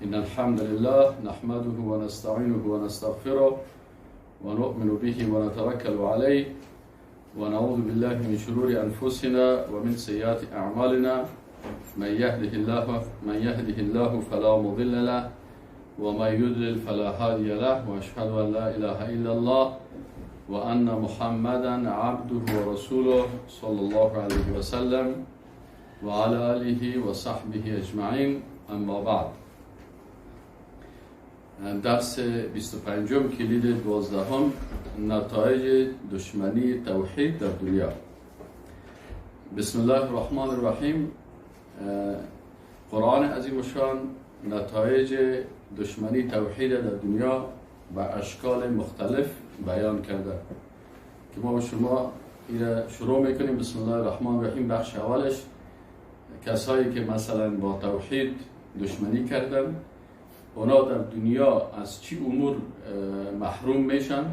إن الحمد لله نحمده ونستعينه ونستغفره ونؤمن به ونتوكل عليه ونعوذ بالله من شرور أنفسنا ومن سيئات أعمالنا. من يهده الله فلا مضل له ومن يضلل فلا هادي له، وأشهد أن لا إله إلا الله وأن محمدا عبده ورسوله صلى الله عليه وسلم وعلى آله وصحبه أجمعين. أما بعد، درس 25، کلید 12، نتایج دشمنی توحید در دنیا. بسم الله الرحمن الرحیم. قرآن عظیم الشان نتایج دشمنی توحید در دنیا به اشکال مختلف بیان کرده که ما با شما ایره شروع میکنیم. بسم الله الرحمن الرحیم. بخش اولش، کسایی که مثلا با توحید دشمنی کردن، اونا در دنیا از چی امور محروم میشن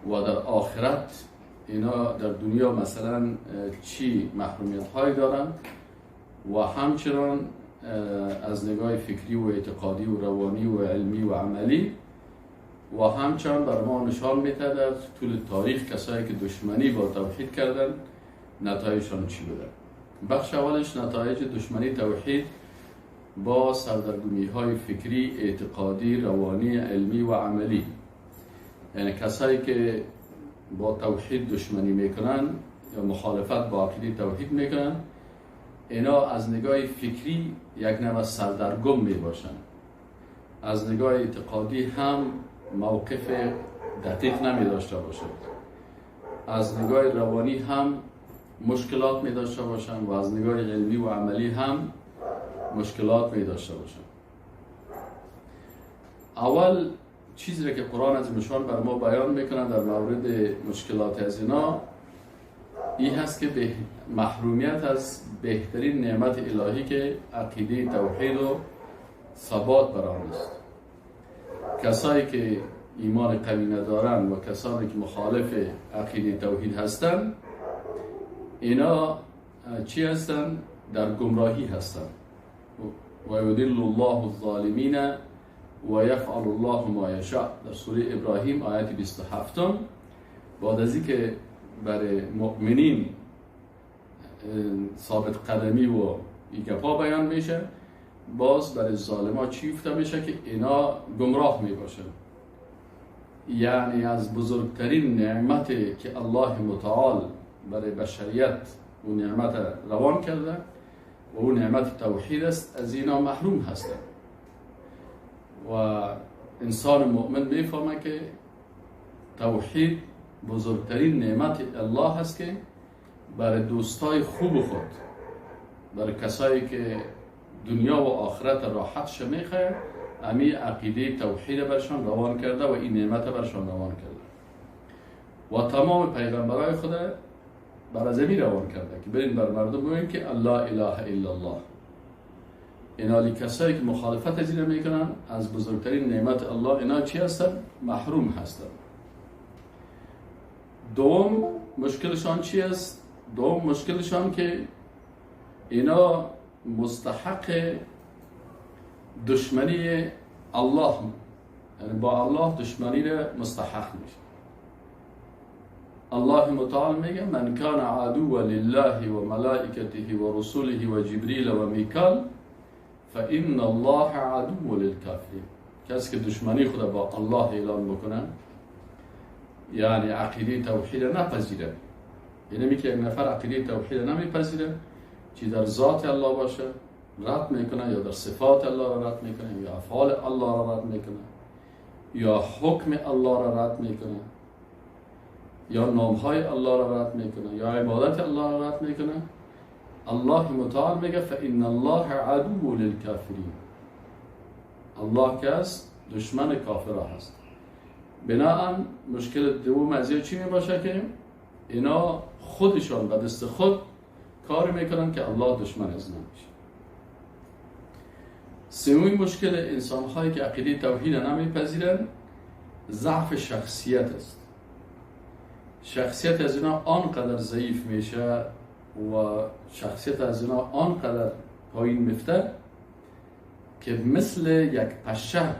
و در آخرت اینا در دنیا مثلا چی محرومیت های دارن و همچنان از نگاه فکری و اعتقادی و روانی و علمی و عملی و همچنان بر ما نشان میده در طول تاریخ کسایی که دشمنی با توحید کردن، نتایجشان چی بوده. بخش اولش، نتایج دشمنی توحید با سردرگمی های فکری، اعتقادی، روانی، علمی و عملی. یعنی کسایی که با توحید دشمنی میکنن یا مخالفت با عقیده توحید میکنن، اینا از نگاه فکری یک نوع سردرگم می باشن، از نگاه اعتقادی هم موقف دقیق نمی داشته باشند، از نگاه روانی هم مشکلات می داشته باشند و از نگاه علمی و عملی هم مشکلات می داشته باشند. اول چیزی را که قرآن عظیم الشان بر ما بیان میکنن در مورد مشکلات از اینا، این هست که به محرومیت از بهترین نعمت الهی که عقیده توحید و ثبات بر آن است. کسایی که ایمان قوی ندارن و کسانی که مخالف عقیده توحید هستند، اینا چی هستند؟ در گمراهی هستند. و یضل الله الظالمین و یفعل الله ما یشاء. در سوره ابراهیم آیت 27، بعد از اینکه برای مؤمنین ثابت قدمی و این بیان میشه، باز برای ظالما چی گفته میشه؟ که اینا گمراه می باشن. یعنی از بزرگترین نعمت که الله متعال برای بشریت و نعمت روان کرده و اون نعمت توحید است، از اینا محروم هستند. و انسان مؤمن میفهمه که توحید بزرگترین نعمت الله است که برای دوستای خوب خود، برای کسایی که دنیا و آخرت راحت میخواه، امی عقیده توحید برشان روان کرده و این نعمت برشان روان کرده و تمام پیغمبرای خود بر ازمی روان کرده که برین بر مردم بگوین که لا اله الا الله. اینا کسایی که مخالفت از این میکنن، از بزرگترین نعمت الله اینا چی هستن؟ محروم هستن. دوم مشکلشان چی است؟ دوم مشکلشان که اینا مستحق دشمنی الله، یعنی با الله دشمنی را مستحق میشه. الله متعال میگه: من كان عدوا لله وملائكته ورسله وجبريل وميكال فإن الله عدو للكافرين. کسی که دشمنی خود با الله اعلان بکنه، یعنی عقیده توحید نپذیره، یعنی که یک نفر عقیده توحید نمیپذیره، چی در ذات الله باشه رد میکنه، یا در صفات الله را رد میکنه، یا افعال الله را رد میکنه، یا حکم الله را رد میکنه، یا نامهای الله را رد میکنه، یا عبادت الله را رد میکنه، الله متعال میگه: فإن الله عدو للكافرين. الله که است دشمن کافرها هست. بناءً مشکل دوم از چی می باشه؟ که اینا خودشان به دست خود کار میکنن که الله دشمن از اینا میشه. سومین مشکل انسان هایی که عقیده توحید نمیپذیرن، ضعف شخصیت است. شخصیت از اینا آنقدر ضعیف میشه و شخصیت از اینا آنقدر پایین میفته که مثل یک پشه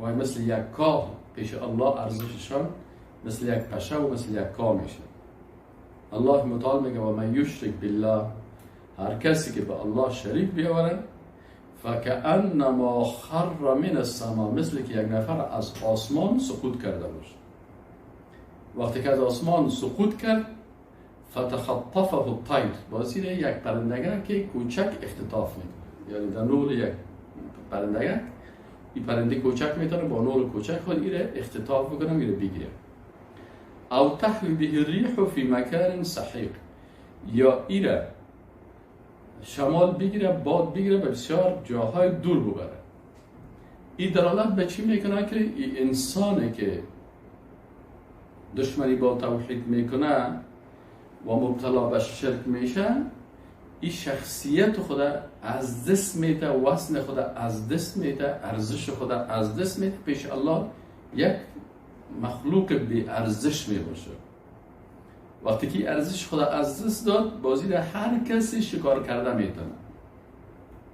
و مثل یک کاه پیش الله ارزششان مثل یک پشه و مثل یک کاه میشه. الله متعال میگه و من یشرک بالله، هر کسی که به الله شریک بیاوره، فکأنما خر من السما، مثل که یک نفر از آسمان سقوط کرده باشه. وقتی که از آسمان سقوط کرد، فتخطفه الطیر، بازی یک پرندگه که کوچک اختطاف میکنه، یعنی در نول یک پرندگه، این پرنده کوچک میتونه با نول کوچک خود ایره اختطاف بکنه، میره بگیره. او تحوی به الریح فی مکان سحیق، یا ایره شمال بگیره، باد بگیره و بسیار جاهای دور ببره. این دلالت به چی میکنه؟ که این انسانه که دشمنی با توحید میکنه و مبتلا به شرک میشه، این شخصیت خود از دست میده، وزن خود از دست میده، ارزش خود از دست میده، پیش الله یک مخلوق بی ارزش میباشه. وقتی که ارزش خود از دست داد، بازی در هر کسی شکار کرده میتونه،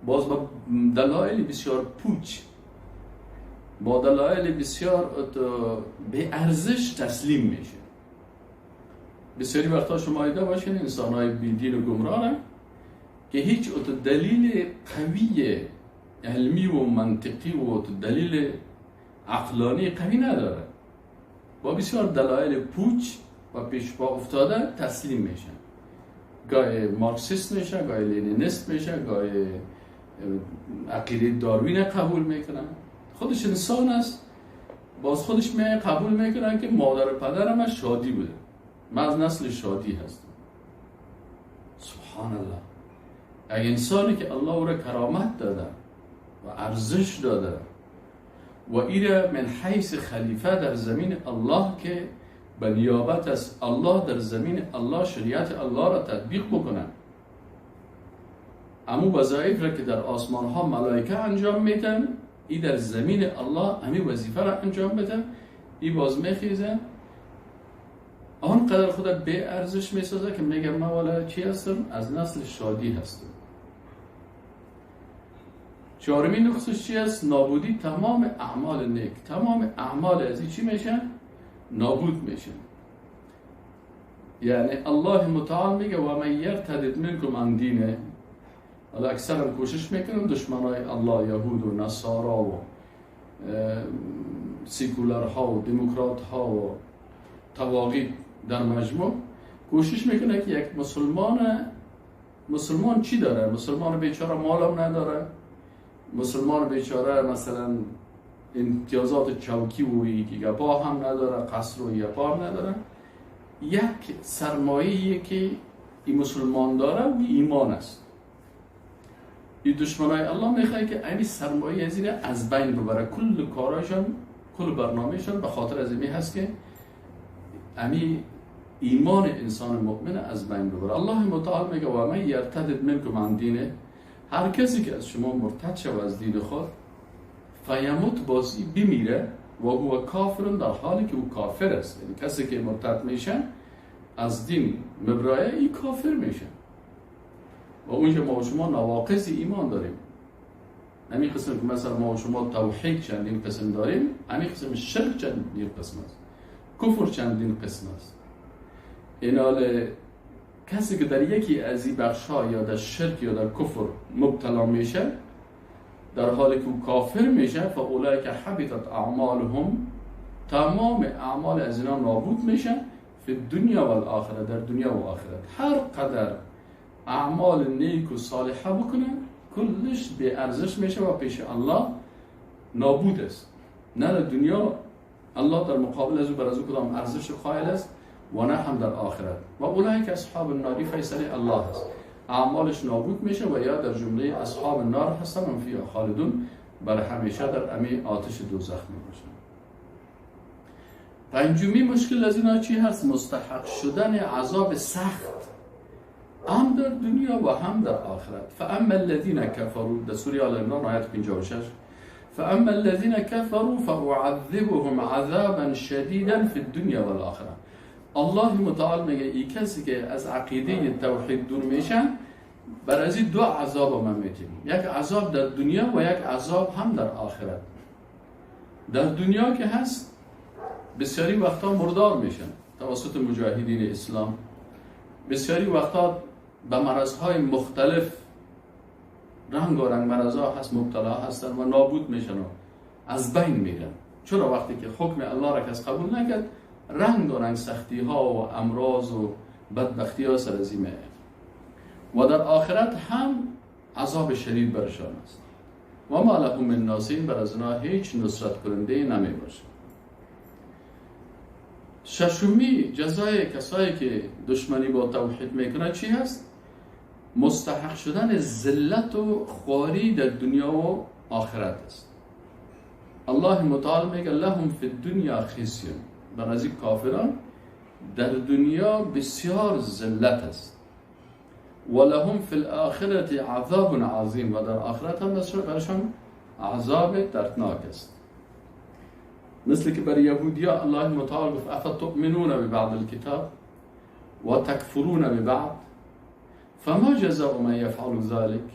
باز با دلایل بسیار پوچ، با دلایل بسیار بی ارزش تسلیم میشه. بسیاری وقتا شما ایده باشین انسان های بی دین و گمراه که هیچ دلیل قوی علمی و منطقی و دلیل عقلانی قوی نداره، با بسیار دلایل پوچ و پیش پا افتاده تسلیم میشن. گاهی مارکسیست میشن، گاهی لنینیست میشن، گاهی عقیده داروین قبول میکنن. خودش انسان است، باز خودش می قبول میکنن که مادر و پدرم شادی بوده، من از نسل شادی هستم. سبحان الله، یک انسانی که الله او را کرامت داده و ارزش داده و ایره من حیث خلیفه در زمین الله که به نیابت از الله در زمین الله شریعت الله را تطبیق بکنه، امو وظایف را که در آسمان ها ملائکه انجام میدن، ای در زمین الله امی وظیفه را انجام بده، ای باز میخیزه آنقدر خود به ارزش میسازه که میگه من والا چی هستم؟ از نسل شادی هستم. چهارمین نقصش چی است؟ نابودی تمام اعمال نیک. تمام اعمال از این چی میشن؟ نابود میشن. یعنی الله متعال میگه و من یرتد منکم عن دینه. حالا اکثرا کوشش میکنن دشمنای الله، یهود و نصارا و سیکولرها و دموکرات ها و طواغیت در مجموع کوشش میکنه که یک مسلمان چی داره؟ مسلمان بیچاره مالم نداره، مسلمان بیچاره مثلا امتیازات چوکی و گپا هم نداره، قصر و یپا هم نداره. یک سرمایه‌ای که این مسلمان داره و ایمان است. این دشمنای الله میخواد که این سرمایه از این از بین ببره. کل کاراشون، کل برنامهشون به خاطر از این هست که امی ایمان انسان مؤمن از بین ببره. الله متعال میگه و من یرتد منکم عن دینه، هر کسی که از شما مرتد شود از دین خود، فیموت، بازی بمیره، و هو کافر، در حالی که او کافر است. یعنی کسی که مرتد میشه از دین مبرایه، ای کافر میشه. و اونجا ما و شما نواقص ایمان داریم. همین قسم که مثلا ما و شما توحید چندین قسم داریم، همین قسم شرک چندین قسم است، کفر چندین قسم است. اینال کسی که در یکی از این بخش‌ها یا در شرک یا در کفر مبتلا میشه، در حالی که او کافر میشه، فاولئک حبطت اعمالهم، تمام اعمال از اینا نابود میشه، فی الدنیا و الاخره، در دنیا و آخرت. هر قدر اعمال نیک و صالحه بکنه، کلش به ارزش میشه و پیش الله نابود است. نه در دنیا الله در مقابل از او بر از او کدام ارزش قائل است و نه هم در آخرت. و اولئک اصحاب النار، فیصله الله است، اعمالش نابود میشه و یا در جمله اصحاب النار هستن، هم فیها خالدون، برای همیشه در امی آتش دوزخ میباشن. پنجمی مشکل از اینا چی هست؟ مستحق شدن عذاب سخت هم در دنیا و هم در آخرت. فاما الذین کفروا، در سوره آل عمران آیت 56، فاما الذین کفروا فاعذبهم عذابا شدیدا فی الدنیا والآخره. الله متعال میگه ای کسی که از عقیده توحید دور میشن، بر از این دو عذاب ما میتیم، یک عذاب در دنیا و یک عذاب هم در آخرت. در دنیا که هست بسیاری وقتا مردار میشن توسط مجاهدین اسلام، بسیاری وقتا به مرضهای مختلف رنگ و رنگ مرضها هست مبتلا هستن و نابود میشن و از بین میرن. چرا؟ وقتی که حکم الله را کس قبول نکرد، رنگ و رنگ سختی ها و امراض و بدبختی ها سر از این میاد. و در آخرت هم عذاب شدید برشان است. و ما لهم من ناصرین، بر از اونا هیچ نصرت کننده نمی باشه. ششمی جزای کسایی که دشمنی با توحید میکنه چی هست؟ مستحق شدن ذلت و خواری در دنیا و آخرت است. الله متعال میگه لهم فی الدنیا خزی، بر از این کافران در دنیا بسیار ذلت است. و لهم فی الآخرة عذاب عظیم، و در آخرت هم برشان عذاب دردناک است. مثل که بر یهودیا الله متعال گفت افتؤمنون ببعض الكتاب و تکفرون ببعض فما جزاء من يفعل ذلك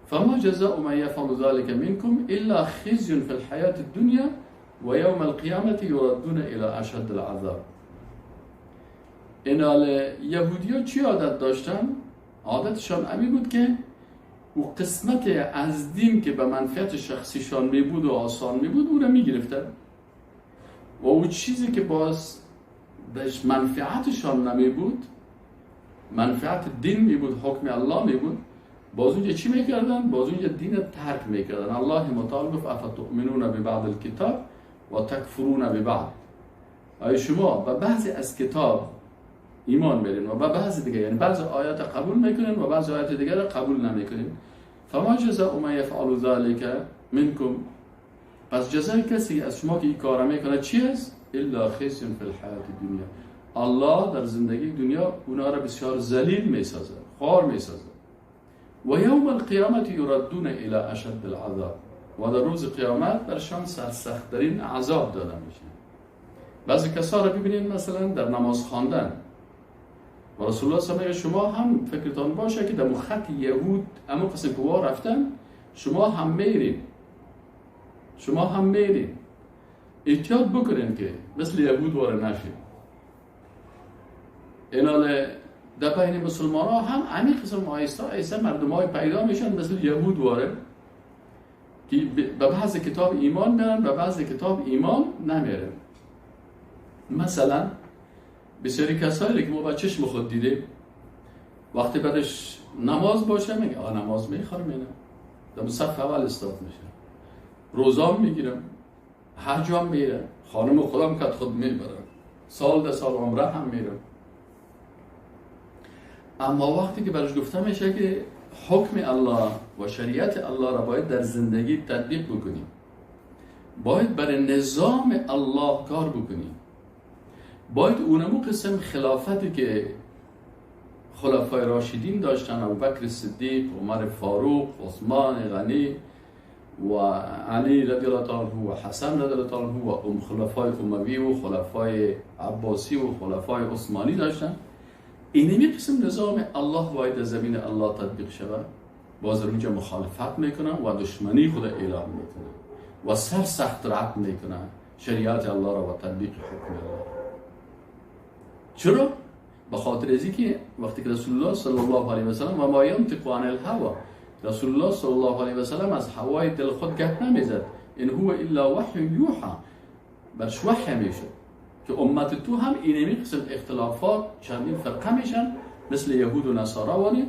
فما جزاء من يفعل ذلك منكم إلا خزي في الحياة الدنيا ويوم القيامة يردون إلى أشد العذاب. اینال یهودیا چی عادت داشتن؟ عادتشان امی بود که او قسمت از دین که به منفعت شخصیشان می بود و آسان می بود او را می گرفتن و او چیزی که باز بهش منفعتشان نمی بود، منفعت دین می بود، حکم الله می بود، باز اونجا چی میکردن؟ باز اونجا دین ترک میکردن. الله متعال گفت افتؤمنون ببعض الکتاب و تکفرون ببعض، آیا شما به بعضی از کتاب ایمان میرین و به بعضی دیگه، یعنی بعضی آیات قبول میکنین و بعضی آیات دیگه را قبول نمیکنین. فما جزاء من یفعل ذلک منکم، پس جزای کسی از شما که این کار میکنه چی است؟ الا خزی فی الحیات الدنیا. الله در زندگی دنیا اونا را بسیار ذلیل میسازه، خوار میسازه. و یوم القیامت یردون الی اشد العذاب، و در روز قیامت برشان سرسخت‌ترین عذاب داده میشه. بعضی کسا را ببینید مثلا در نماز خواندن و رسول الله صلی الله علیه و شما هم فکرتان باشه که در خط یهود اما قسم که وا رفتن شما هم میرین، شما هم میرین. احتیاط بکنین که مثل یهود وارد نشین. اینال در بین مسلمان ها هم همین قسم آیستا آیستا مردم های پیدا میشن مثل یهود وارد که به بعض کتاب ایمان میرن، به بعض کتاب ایمان نمیرن. مثلا بسیاری کسایی که ما با چشم خود دیدیم وقتی بعدش نماز باشه میگه آ نماز میخوام، اینا در صف اول استاد میشه، روزام میگیرم، حج هم میرم، خانم خودم کت خود میبرم، سال در سال عمره هم میرم. اما وقتی که برش گفته میشه که حکم الله و شریعت الله را باید در زندگی تطبیق بکنیم، باید برای نظام الله کار بکنیم، باید اونمو قسم خلافتی که خلفای راشدین داشتن، ابوبکر صدیق، عمر فاروق، عثمان غنی و علی رضی الله تعالی عنه و حسن رضی الله تعالی عنه و خلفای اموی و خلفای عباسی و خلفای عثمانی داشتن، اینمی قسم نظام الله باید در زمین الله تطبیق شود. باز اونجا مخالفت میکنن و دشمنی خود اعلام میکنن و سرسخت رد میکنن شریعت الله را و تطبیق حکم الله. چرا؟ به خاطر از اینکه وقتی که رسول الله صلی الله علیه و سلم و ما ینطق عن الهوی، رسول الله صلی الله علیه و سلم از هوای دل خود گپ نمیزد، ان هو الا وحی یوحی، برش وحی میشد که امت تو هم اینمی قسم اختلافات چندین فرقه میشن مثل یهود و نصارا وانی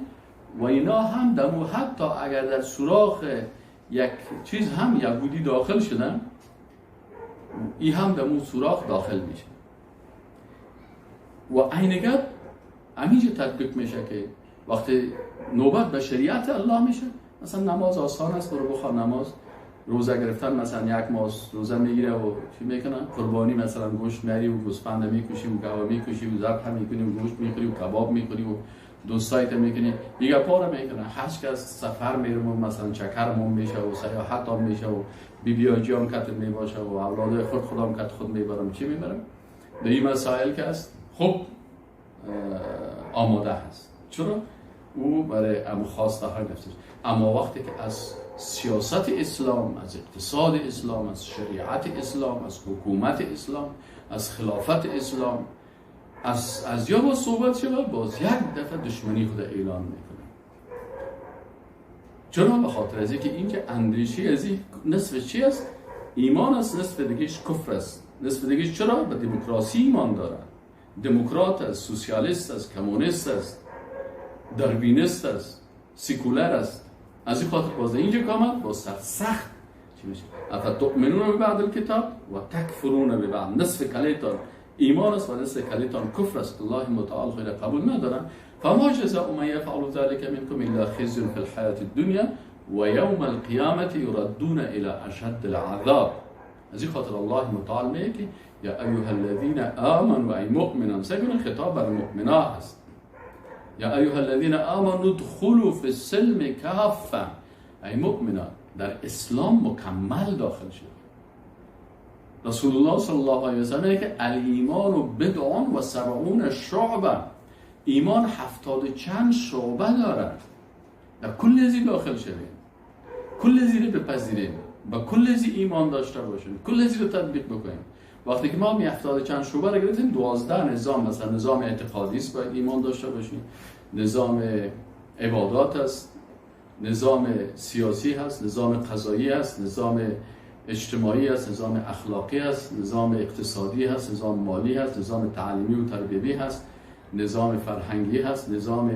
و اینا هم دمو، حتی اگر در سوراخ یک چیز هم یهودی داخل شدن، ای هم دمو سوراخ داخل میشه و عین گپ همینجا تطبیق میشه که وقتی نوبت به شریعت الله میشه، مثلا نماز آسان است، برو بخوان نماز، روزه گرفتن مثلا یک ماه روزه میگیره و چی میکنه، قربانی مثلا گوشت میری و گوسفند میکشی و گاو میکشی و ذبح میکنی و گوشت میخوری و کباب میخوری و دوستایت میکنی، دیگه پاره میکنه. هر کس سفر میره و مثلا چکرمون میشه و سیاحت هم میشه و بی بی آجی هم کت میباشه و اولادای خود خودم کت خود میبرم چی میبرم، در این مسائل که است خوب آماده هست. چرا؟ او برای امو خواسته های نفسش. اما وقتی که از سیاست اسلام، از اقتصاد اسلام، از شریعت اسلام، از حکومت اسلام، از خلافت اسلام، از یا با صحبت شود، باز یک دفعه دشمنی خود اعلان میکنه. چرا؟ به خاطر از اینکه اینجا اندیشه از این نصف چی است؟ ایمان است، نصف دیگهش کفر است. نصف دیگهش چرا؟ به دموکراسی ایمان داره، دموکرات است، سوسیالیست است، کمونیست است، داروینیست است، سیکولر است. از این خاطر باز اینجا کامد باز سخت چی میشه؟ افتؤمنون ببعض الکتاب و تکفرون ببعض. نصف کلیتان ایمان است و نصف کلیتان کفر است. الله متعال خیر قبول نداره. فما جزاء من يفعل ذلك منكم الا خزي في الحياة الدنيا ويوم القيامة يردون الى اشد العذاب. از این خاطر الله متعال میگه که یا ایها الذین آمنوا، ای مؤمنان، سگون خطاب بر مؤمنا هست. یا ایها الذین آمنوا ادخلوا فی السلم کافه، ای مؤمنان در اسلام مکمل داخل شد. رسول الله صلی الله علیه و سلم میگه که الایمان بضع و سبعون شعبه، ایمان 70 چند شعبه دارد. در کل ازی داخل شویم، کل ازی رو بپذیریم، با کل ازی ایمان داشته باشیم، کل ازی رو تطبیق بکنیم. وقتی که ما 70 چند شعبه رو گرفتیم، 12 نظام، مثلا نظام اعتقادی است باید ایمان داشته باشیم، نظام عبادات است، نظام سیاسی هست، نظام قضایی هست، نظام اجتماعی هست، نظام اخلاقی هست، نظام اقتصادی هست، نظام مالی هست، نظام تعلیمی و تربیوی هست، نظام فرهنگی هست، نظام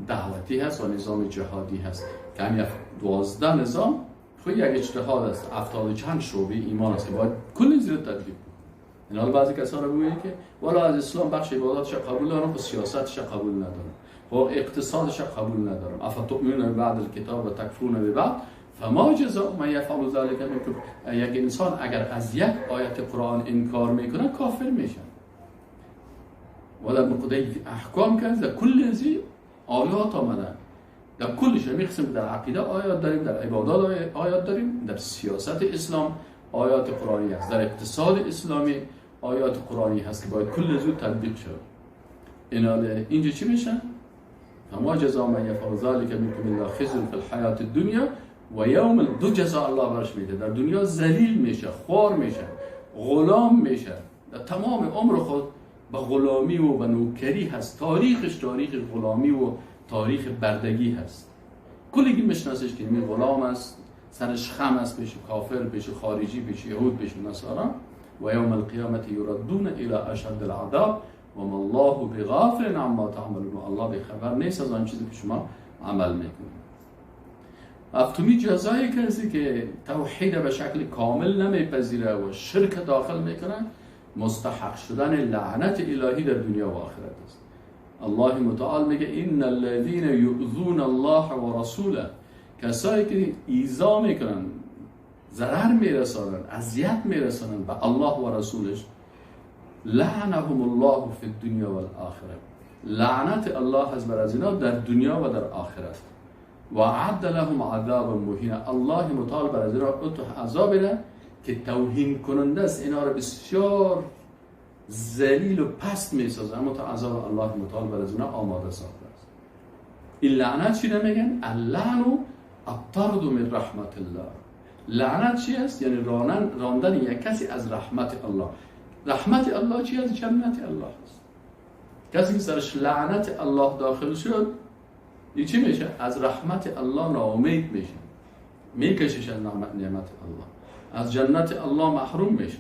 دعوتی هست و نظام جهادی هست. که همین 12 نظام خود یک اجتهاد است، 70 چند شعبه ایمان است که باید کل زیر تطبیق کنیم. این حال بعضی کسان رو بگویی که والا از اسلام بخش عباداتش قبول دارم، خب سیاستش قبول ندارم، خب اقتصادش قبول ندارم. افتؤمنون ببعض الکتاب و تکفرون ببعض فما جزاء من یفعل ذلک منکم. یک انسان اگر از یک آیت قرآن انکار میکنه کافر میشه. و در مقدار احکام که در کل ازی آیات آمده، در کلش همین قسم در عقیده آیات داریم، در عبادات آیات داریم، در سیاست اسلام آیات قرآنی هست، در اقتصاد اسلامی آیات قرآنی هست که باید کل زود تطبیق شد. اینجا چی میشه؟ فما جزاء من یفعل ذلک منکم الا خزی فی الحیات الدنیا و یوم. دو جزاء الله برش میده. در دنیا ذلیل میشه، خوار میشه، غلام میشه، در تمام عمر خود به غلامی و به نوکری هست. تاریخش تاریخ غلامی و تاریخ بردگی هست. کلی میشناسش که می غلام است، سرش خم است، پیش کافر، پیش خارجی، پیش یهود، پیش نصارا. و یوم القیامت یردون الی اشد العذاب و ما الله بغافل عما تعملون. الله بی خبر نیست از آن چیزی که شما عمل میکنید. هفتمی جزای کسی که توحید به شکل کامل نمیپذیره و شرک داخل میکنه، مستحق شدن لعنت الهی در دنیا و آخرت است. الله متعال میگه ان الذين یؤذون الله و رسوله، کسایی که ایذا میکنن، ضرر میرسانن، اذیت میرسانن به الله و رسولش، لعنهم الله فی الدنیا والآخره، لعنت الله از بر از اینا در دنیا و در آخرت. و اعد لهم عذابا مهینا، الله متعال بر از اینا عذاب که توهین کننده است، اینا رو بسیار ذلیل و پست میسازه، اما تا عذاب الله متعال بر از اینا آماده ساخته است. این لعنت چی نمیگن؟ اللعن الطرد من رحمت الله. لعنت چی است؟ یعنی راندن یک کسی از رحمت الله. رحمت الله چی است؟ جنت الله است. کسی که سرش لعنت الله داخل شد، این چی میشه؟ از رحمت الله ناامید میشه، میکشش از نعمت الله، از جنت الله محروم میشه.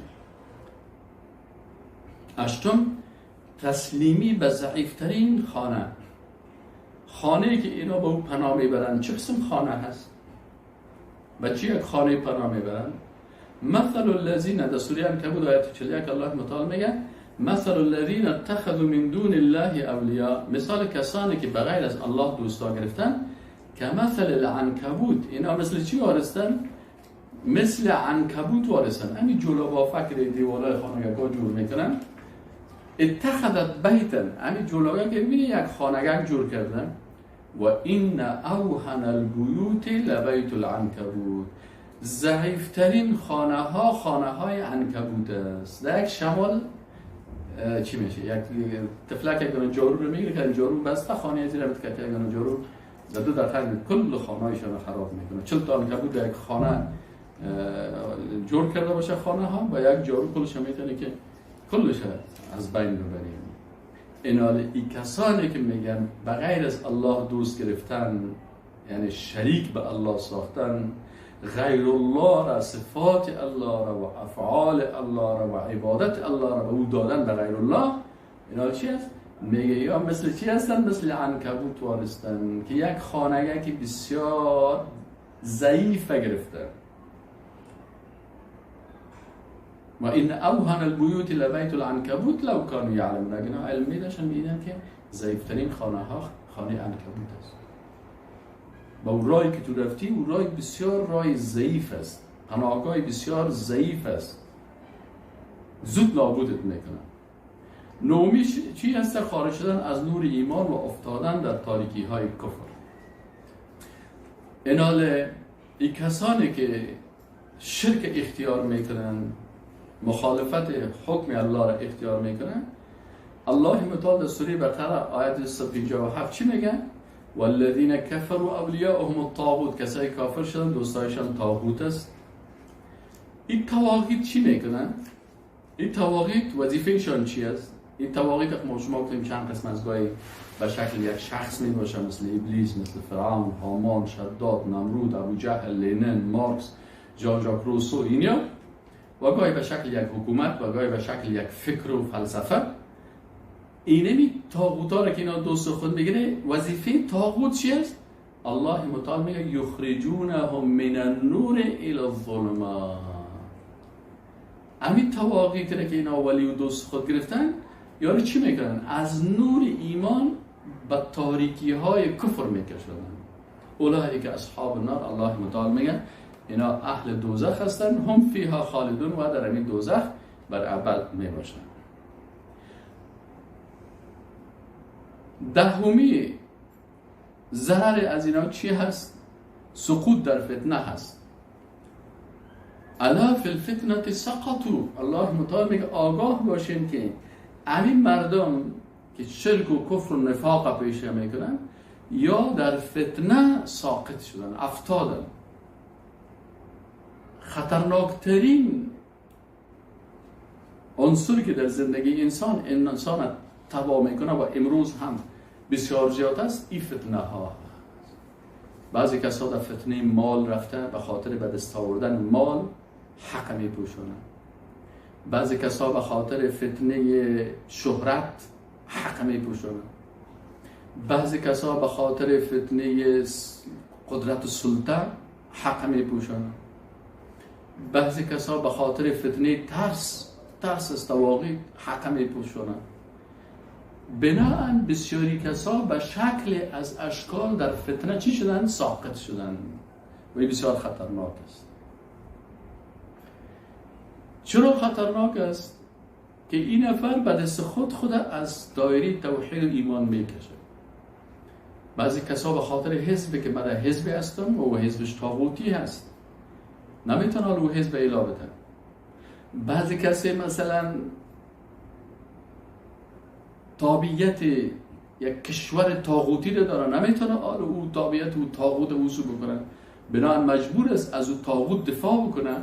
هشتم، تسلیمی به ضعیفترین خانه. خانه که اینا به او پناه میبرن چه قسم خانه هست؟ به چی یک خانه پناه میبرن؟ مثل الذین، در سوره عنکبوت آیت 41 الله متعال میگه مثل الذین اتخذوا من دون الله اولیاء، مثال کسانی که بغیر از الله دوستا گرفتن، که مثل العنکبوت، اینا مثل چی وارستن؟ مثل عنکبوت وارستن. همین جلو بافک دیوالای خانگاه جور میکنن. اتخذت بیتا، همین جلوگاه که میبینی یک خانگاه جور کردن. و این اوهن البیوت لبیت العنکبوت، ضعیفترین خانه ها خانه های عنکبوت است. در یک شمال چی میشه؟ یک طفلک یک دانه جارو رو میگیره که جارو بسته خانه زیر که یک دانه جارو در 2 دقیقه کل خانه‌ایشان خراب میکنه. 40 تا عنکبوت در یک خانه جور کرده باشه، خانه ها با یک جارو کلش میتونه که کلش از بین ببریم. اینال ای کسانی که میگن بغیر از الله دوست گرفتن، یعنی شریک به الله ساختن، غیر الله را، صفات الله را و افعال الله را و عبادت الله را به او دادن به غیر الله، اینا چی هست؟ میگه یا مثل چی هستن؟ مثل عنکبوت وارستن که یک خانگه که بسیار ضعیف گرفته. و این اوهن البیوت لبیت العنکبوت لو کانوا یعلمون. اگه اینا علم میداشتن میدیدن که ضعیفترین خانه ها خانه عنکبوت است. با اون رای که تو رفتی، اون رای بسیار رای ضعیف است، پناهگاه بسیار ضعیف است، زود نابودت میکنه. نومیش چی هست؟ خارج شدن از نور ایمان و افتادن در تاریکی های کفر. اینال ای کسانی که شرک اختیار میکنن، مخالفت حکم الله را اختیار میکنن، الله متعال در سوره بقره آیت 157 چی میگه؟ والذین کفروا اولیاءهم الطاغوت. کسایی کافر شدن دوستایشان طاغوت است. این طواغیت چی میکنن؟ این طواغیت وظیفهشان چی است؟ این طواغیت که ما شما گفتیم چند قسم از گاهی به شکل یک شخص می باشه، مثل ابلیس، مثل فرعون، هامان، شداد، نمرود، ابو جهل، لنین، مارکس، ژان ژاک روسو، اینا، و گاهی به شکل یک حکومت و گاهی به شکل یک فکر و فلسفه. اینمی طاغوتا را که اینا دوست خود میگیره، وظیفه طاغوت چی است؟ الله متعال میگه یخرجونهم من النور الی الظلمات. همین طواغیت را که اینا ولی و دوست خود گرفتن، یارو چی میکنن؟ از نور ایمان به تاریکی های کفر میکشن. اولئک اصحاب النار. الله متعال میگه اینا اهل دوزخ هستن، هم فیها خالدون، و در این دوزخ بر ابد میباشن. دهمی ضرر از اینا چی هست؟ سقوط در فتنه هست. الا فی الفتنه سقطوا. الله متعال میگه آگاه باشین که همین مردم که شرک و کفر و نفاق پیشه میکنن، یا در فتنه ساقط شدن، افتادن. خطرناکترین عنصری که در زندگی انسان تباه میکنه و امروز هم بسیار زیاد است، این فتنه ها. بعضی کسا در فتنه مال رفته، به خاطر به دست آوردن مال حق میپوشونن. بعضی کسا به خاطر فتنه شهرت حق میپوشونن. بعضی کسا به خاطر فتنه قدرت و سلطه حق میپوشونن. بعضی کسا به خاطر فتنه ترس از طواغیت حق میپوشونن. بناهن بسیاری کسا به شکل از اشکال در فتنه چی شدن؟ ساقط شدن و این بسیار خطرناک است. چرا خطرناک است؟ که این نفر به دست خود از دایره توحید و ایمان میکشه. بعضی کسا به خاطر حزب که من در حزب هستم و حزبش طاغوتی هست، نمیتونه او حزب اعلا بده. بعضی کسی مثلا تابعیت یک کشور طاغوتی رو داره، نمیتونه آره او تابعیت او طاغوت او سو بکنه، بنابراین مجبور است از او طاغوت دفاع بکنه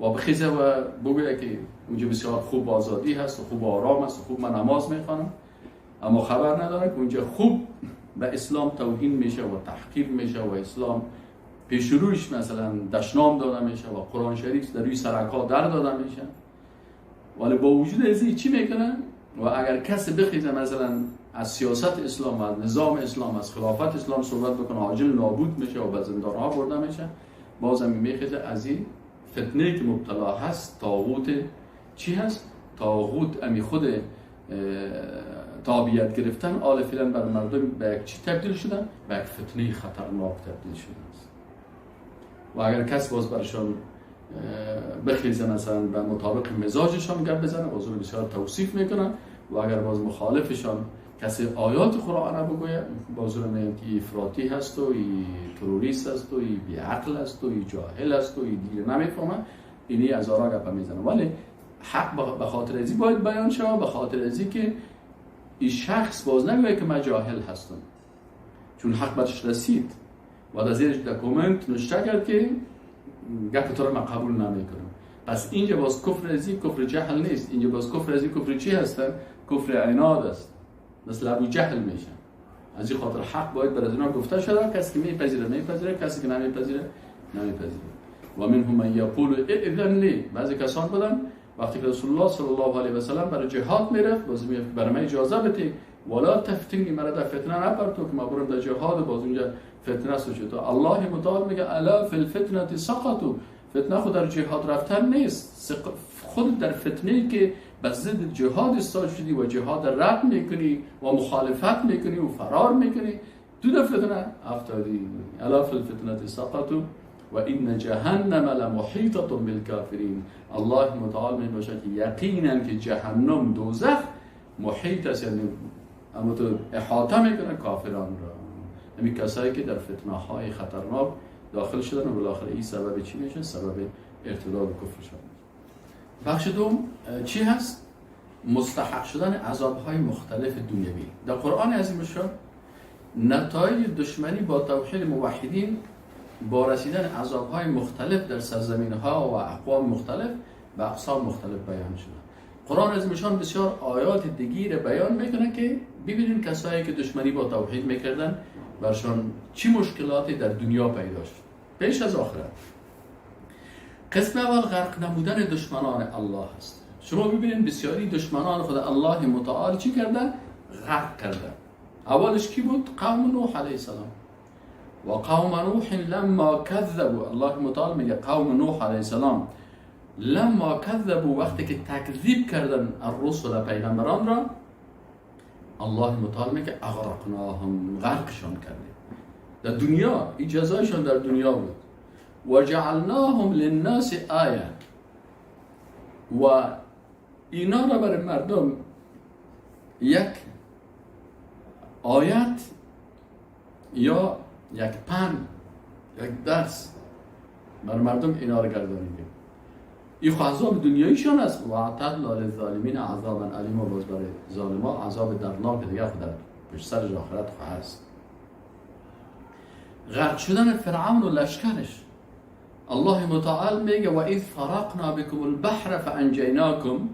و بخیزه و بگویه که اونجا بسیار خوب آزادی هست و خوب آرام است و خوب من نماز میخوانم، اما خبر نداره که اونجا خوب به اسلام توهین میشه و تحقیر میشه و اسلام پیش رویش مثلا دشنام داده میشه و قرآن شریف در روی سرکا در داده میشه. ولی با وجود از این چی میکنن؟ و اگر کسی بخیزه مثلا از سیاست اسلام و از نظام اسلام، از خلافت اسلام صحبت بکنه، عاجل نابود میشه و به زندانها برده میشه. بازم میخیزه از این فتنه که مبتلا هست، طاغوت چی هست؟ طاغوت امی خود تابعیت گرفتن آل فعلا بر مردم به یک چی تبدیل شدن؟ به یک فتنه خطرناک تبدیل شدن است. و اگر کس باز برشان بخیزه مثلا به مطابق مزاجشان گپ بزنه، باز رو بسیار توصیف میکنن، و اگر باز مخالفشان کسی آیات قرآن بگویه، باز رو میگن که افراطی هست و ای تروریست هست و ای بیعقل هست و ای جاهل هست و ای دیگه نمیفهمه، اینی از آرا گپ میزنه. ولی حق به خاطر ازی باید بیان شود، به خاطر ازی که این شخص باز نگویه که من جاهل هستم. چون حق برش رسید و در زیرش در کامنت نوشته کرد که گپ تو رو من قبول نمیکنم. پس اینجا باز کفر ازی کفر جهل نیست، اینجا باز کفر ازی کفر چی هستن؟ کفر عناد است، مثل ابو جهل میشن. از این خاطر حق باید بر از اینا گفته شده، کسی که میپذیره میپذیره، کسی که نمیپذیره نمیپذیره. و منهم من یقول ائذن لی، بعضی کسان بودن وقتی که رسول الله صلی الله علیه و سلم برای جهاد میرفت، باز میگفت برای من اجازه بده، ولا تفتنی، مرا در فتنه نپرتو که ما برم در جهاد باز اونجا فتنه است. چطور الله متعال میگه الا فی الفتنه سقطوا، فتنه خود در جهاد رفتن نیست، خود در فتنه که به ضد جهاد استاد شدی و جهاد رد میکنی و مخالفت میکنی و فرار میکنی، تو در فتنه افتادی. الا فی الفتنه سقطوا و این جهنم لمحیطه بالکافرین. الله متعال می باشه که یقینا که جهنم دوزخ محیط است، یعنی اما تو احاطه میکنه کافران را، یعنی کسایی که در فتنه های خطرناک داخل شدن و بالاخره این سبب چی میشه؟ سبب ارتداد و کفر شدن. بخش دوم چی هست؟ مستحق شدن عذاب های مختلف دنیوی. در قرآن عظیم الشان نتایج دشمنی با توحید موحدین با رسیدن عذاب های مختلف در سرزمین ها و اقوام مختلف و اقسام مختلف بیان شده. قرآن عظیم الشان بسیار آیات دیگری بیان میکنه که ببینیم کسایی که دشمنی با توحید میکردن برشان چی مشکلاتی در دنیا پیدا شد پیش از آخرت. قسم اول غرق نمودن دشمنان الله است. شما ببینید بسیاری دشمنان خود الله متعال چی کردن؟ غرق کردن. اولش کی بود؟ قوم نوح علیه السلام. و قوم نوح لما کذبوا، الله متعال میگه قوم نوح علیه السلام لما کذبوا، وقتی که تکذیب کردن الرسل پیغمبران را، الله متعال میگه اغرقناهم، غرقشان کردیم در دنیا، این جزایشان در دنیا بود. و جعلناهم للناس آیه، و اینا را برای مردم یک آیت یا یک پند، یک درس بر مردم اینا را گردانیدیم. این عذاب دنیاییشان است. و اعتدنا للظالمین عذابا الیما، باز برای ظالما عذاب دردناک دیگه خود در پشت سر آخرت خواهد است. غرق شدن فرعون و لشکرش، الله متعال میگه و اذ فرقنا بكم البحر فانجیناکم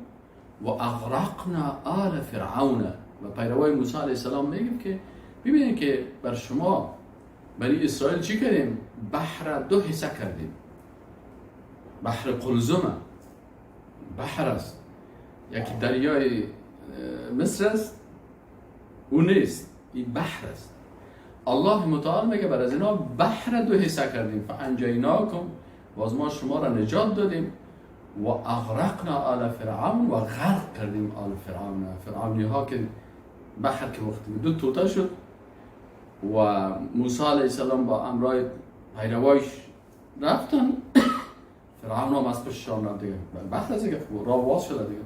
و اغرقنا آل فرعون. و پیروای موسی علیه السلام میگه که ببینید که بر شما بنی اسرائیل چی کردیم؟ بحر دو حصه کردیم. بحر قلزمه، بحر است، یکی دریای مصر است، او نیست، این بحر است. الله متعال میگه بر از اینا بحر دو حصه کردیم، فانجیناکم، باز ما شما را نجات دادیم، و اغرقنا آل فرعون، و غرق کردیم آل فرعون. فرعونی ها که بحر که وقتی دو توته شد و موسی علیه السلام با امرای پیروایش رفتن، فرعون هم از پشتشان رفت دیگه، بحر از دیگه راه باز شده دیگه.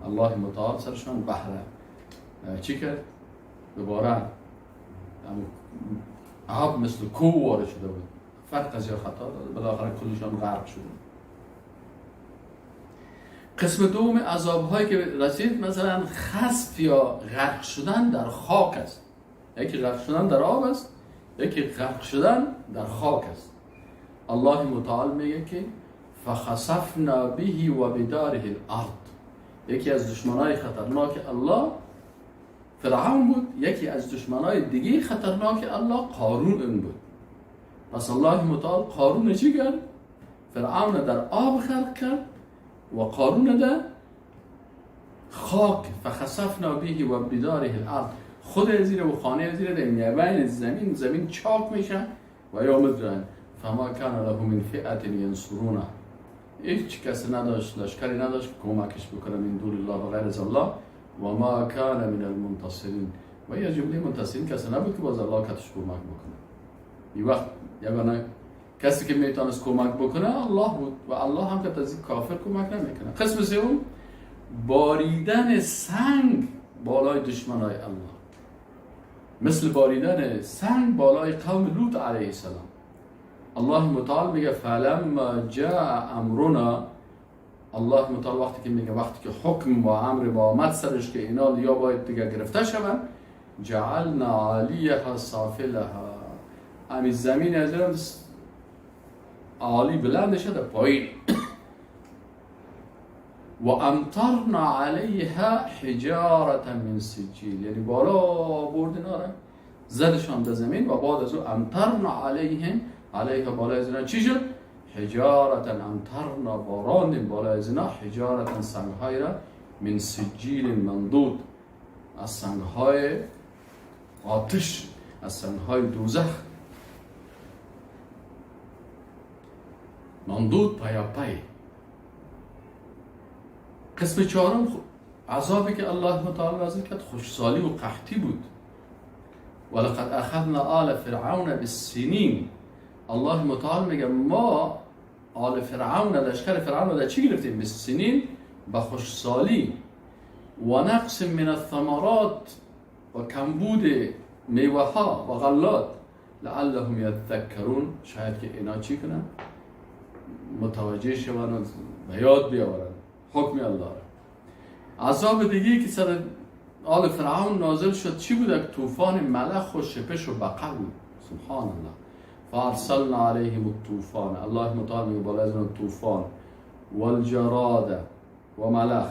الله متعال سرشان بحر چی کرد؟ دوباره آب مثل کوه وارد شده بود، فرق از یا خطا داد، بالاخره کلشان غرق شده. قسم دوم عذاب هایی که رسید مثلا خسف یا غرق شدن در خاک است. یکی غرق شدن در آب است، یکی غرق شدن در خاک است. الله متعال میگه که فخسفنا به و بداره الارض. یکی از دشمنای خطرناک الله فرعون بود، یکی از دشمنای دیگه خطرناک الله قارون بود. پس الله متعال قارون چی کرد؟ فرعون در آب خلق کرد و قارون در خاک. فخسفنا به و بداره الارض، خود زیر و خانه زیر در میابین زمین، زمین چاک میشه و یا مدرن. فما کان له من فئه ینصرونه، هیچ کس نداشت، لشکری نداشت که کمکش بکنه من دون الله و غیر از الله. و ما کان من المنتصرین، و یه جمله منتصرین کسی نبود که باز الله کتش کمک بکنه. این وقت یگانه کسی که میتونست کمک بکنه الله بود و الله هم که از کافر کمک نمیکنه. قسم سوم باریدن سنگ بالای دشمنای الله، مثل باریدن سنگ بالای قوم لوط علیه السلام. الله متعال میگه فلما جاء امرنا، الله متعال وقتی که میگه وقتی که حکم و امر با آمد سرش که اینا یا باید دیگه گرفته شوند، جعلنا عالیها سافلها، همین زمین از ایران عالی بلند شده پایین. و امطرنا علیها حجارة من سجیل، یعنی بالا برد اینا را زدشان در زمین و بعد از او امطرنا علیهم، علیها بالا از اینا چی شد؟ حجارة امطرنا، باراندیم بالا از اینا حجارة سنگهای را من سجیل منضود، از سنگهای آتش، از سنگهای دوزخ، منضود پیاپی. قسم چهارم عذابی که الله متعال نازل کرد خشکسالی و قحطی بود. ولقد اخذنا آل فرعون بالسنین، الله متعال میگه ما آل فرعون، لشکر فرعون رو در چی گرفتیم؟ بالسنین، به خشکسالی و نقص من الثمرات و کمبود میوه ها و غلات، لعلهم یذکرون، شاید که اینا چی کنن؟ متوجه شوند و به یاد بیاورند حکم الله را. عذاب دیگه که سر آل فرعون نازل شد چی بود؟ طوفان ملخ و شپش و بقه بود. سبحان الله. فارسلنا علیهم الطوفان، الله متعال میگه بالا از طوفان والجراد و ملخ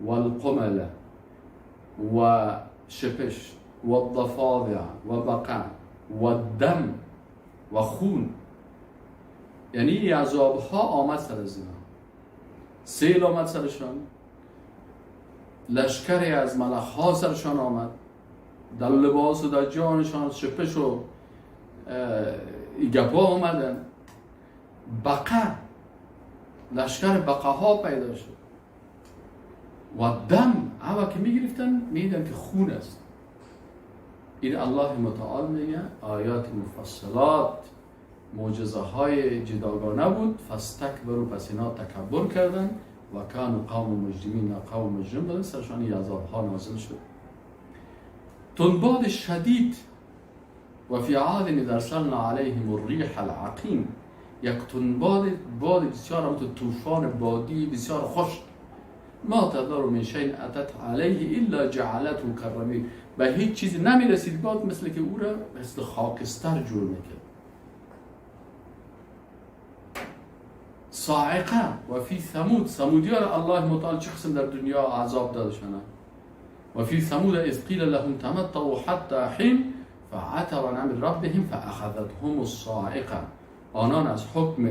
والقمل و شپش و الضفادع و بقه و دم و خون، یعنی این عذاب ها آمد سر از اینا. سیل آمد سرشان، لشکری از ملخ ها سرشان آمد، در لباس و در جانشان شپش و گپا آمدن، بقه، لشکر بقه ها پیدا شد و دم، اول که میگرفتن میدیدن که خون است. این الله متعال میگه آیات مفصلات، معجزه های جداگانه بود. فاستکبروا، پس اینا تکبر کردن و کانوا قوم مجرمین، قوم مجرم بودن، سرشان این عذاب ها نازل شد. تندباد شدید، و فی عاد اذ ارسلنا علیهم الریح العقیم، یک تندباد، باد بسیار، طوفان بادی بسیار خشک، ما تذر من شیء اتت علیه الا جعلته کالرمیم، به هیچ چیزی نمیرسید باد، مثل که او را مثل خاکستر جور میکرد. صاعقه، و فی ثمود، ثمودیان الله متعال چه قسم در دنیا عذاب دادشانه. و فی ثمود اذ قیل لهم تمتعوا حتی حین فعتوا عن امر ربهم فاخذتهم الصاعقه، آنان از حکم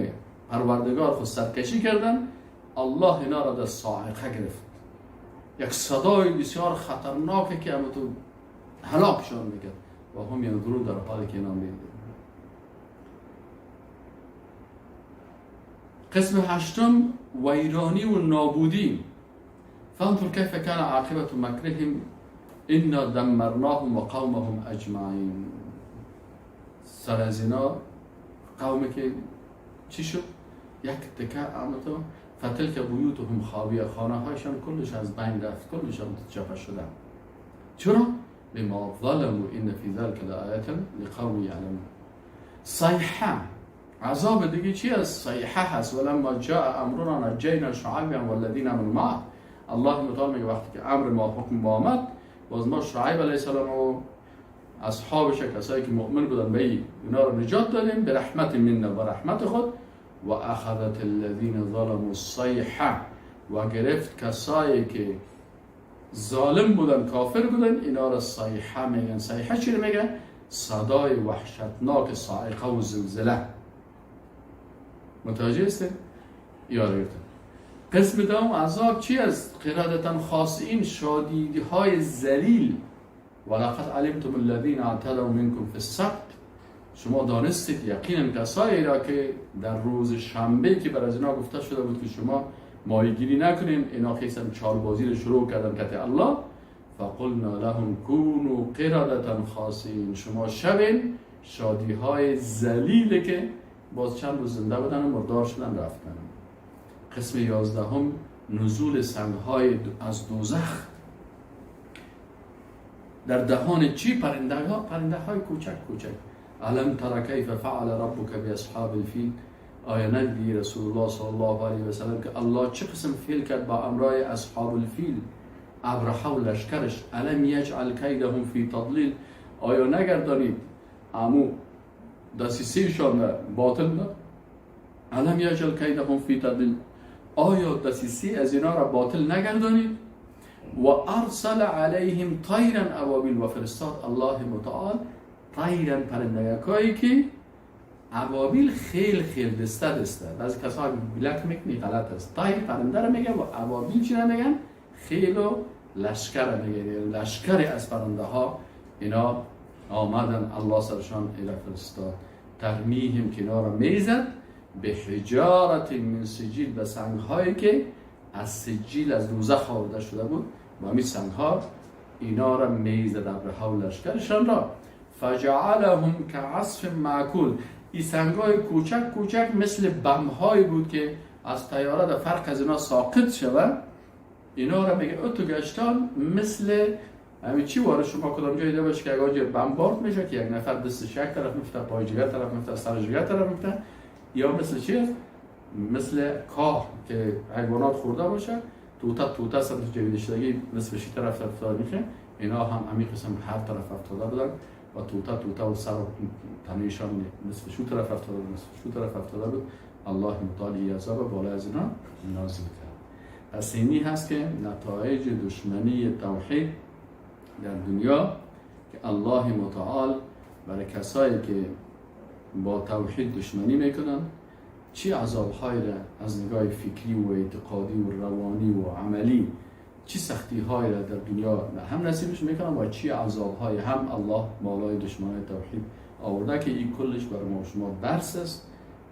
پروردگار خود سرکشی کردند، الله اینا را در صاعقه گرفت، یک صدای بسیار خطرناکه که همه تو هلاکشان میکرد و هم ینظرون، در حالی که اینا میدیدن. قسم هشتم ویرانی و نابودی. فانظر کیف کان عاقبت مکرهم انا دمرناهم و قومهم اجمعین. سر از اینا قومی که چی شد؟ یک تکه عمتو فتلک بیوتهم خاویه، خانه هایشان کلش از بین رفت، کلش هم چپه شدن. چرا؟ بما ظلموا ان فی ذلک لآیة لقوم یعلمون. صیحه، عذاب دیگه چی است؟ صیحه هست. ولما جاء امرنا نجینا شعیبا والذین آمنوا معه. الله متعال میگه وقتی که امر ما، حکم ما آمد، باز ما شعیب علیه السلام و اصحابش، کسایی که مؤمن بودن، به اینا رو نجات دادیم به رحمت منا، و رحمت خود. و اخذت الذین ظلموا الصیحه، و گرفت کسایی که ظالم بودن، کافر بودن، اینا رو صیحه میگن. صیحه چی میگن؟ صدای وحشتناک صاعقه و زلزله. متوجه هستید؟ یاد گرفتن. قسم دوم عذاب چی است؟ قردة خاسئین، شادیدی های ذلیل. ولقد علمتم الذین اعتدوا منکم فی السبت، شما دانستید یقینا کسایی را که در روز شنبه که بر از اینا گفته شده بود که شما ماهیگیری نکنین، اینا خیستن چاربازی رو شروع کردن کت الله. فقلنا لهم كونوا قردة خاسئین، شما شوین شادی های ذلیل که باز چند روز زنده بودن و مردار شدن رفتن. قسم 11 نزول سنگ‌های از دوزخ در دهان چی؟ پرنده ها، پرنده های کوچک کوچک. الم تر کیف فعل ربک باصحاب الفیل، آیا ندیدی رسول الله صلی الله علیه و سلم که الله چه قسم فعل کرد با امرای اصحاب الفیل؟ ابرهه و لشکرش. الم یجعل کیدهم فی تضلیل، آیا نگردانید امو دسیسهشان باطل نه؟ الم یجعل کیدهم فی تضلیل، آیا دسیسه از اینا را باطل نگردانید؟ و ارسل علیهم طیرا ابابیل، و فرستاد الله متعال طیرا پرندگکایی که ابابیل خیل خیل دسته دسته. بعضی کسا بلک میکنی غلط است. طیر پرنده رو میگه و ابابیل چی رو میگن؟ خیل و لشکر میگه، لشکر از پرنده ها اینا آمدن الله سرشان اینا فرستاد. ترمیهم که اینا رو میزد به حجارت من سجیل، به سنگ هایی که از سجیل از دوزخ آورده شده بود، با همین سنگ ها اینا را میزد ابرهه و لشکرشان را. فجعلهم كعصف مأکول، این سنگ های کوچک کوچک مثل بم هایی بود که از طیاره در فرق از اینا ساقط شود، اینا را میگه اتو گشتان مثل همین چی واره شما کدام جای دیده باشه که اگه بم بارد میشه که یک نفر دستش یک طرف میفته، پای جگر طرف میفته، سر جگر طرف میفته، یا مثل چی؟ مثل کاه که حیوانات خورده باشه، توته توته سمت جویده شدگی نصف شی طرف افتاده میشه، اینا هم همین قسم هر طرف افتاده بودن و توته توته و سر و تنهشان نصف شو طرف افتاده بود، نصف شو طرف افتاده بود. الله متعال عذاب بالا از اینا نازل کرد. پس اینی هست که نتایج دشمنی توحید در دنیا که الله متعال برای کسایی که با توحید دشمنی میکنن چی عذابهایی را از نگاه فکری و اعتقادی و روانی و عملی، چی سختی هایی را در دنیا هم نصیبش میکنن و چی عذابهای هم الله بالای دشمنای توحید آورده که این کلش برای ما و شما درس است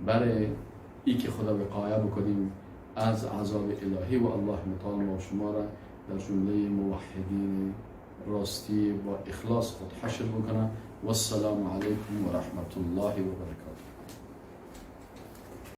برای ای که خدا وقایه بکنیم از عذاب الهی و الله متعال ما و شما را در جمله موحدین راستی با اخلاص خود حشر بکنه. والسلام علیکم و رحمت الله و برکاته.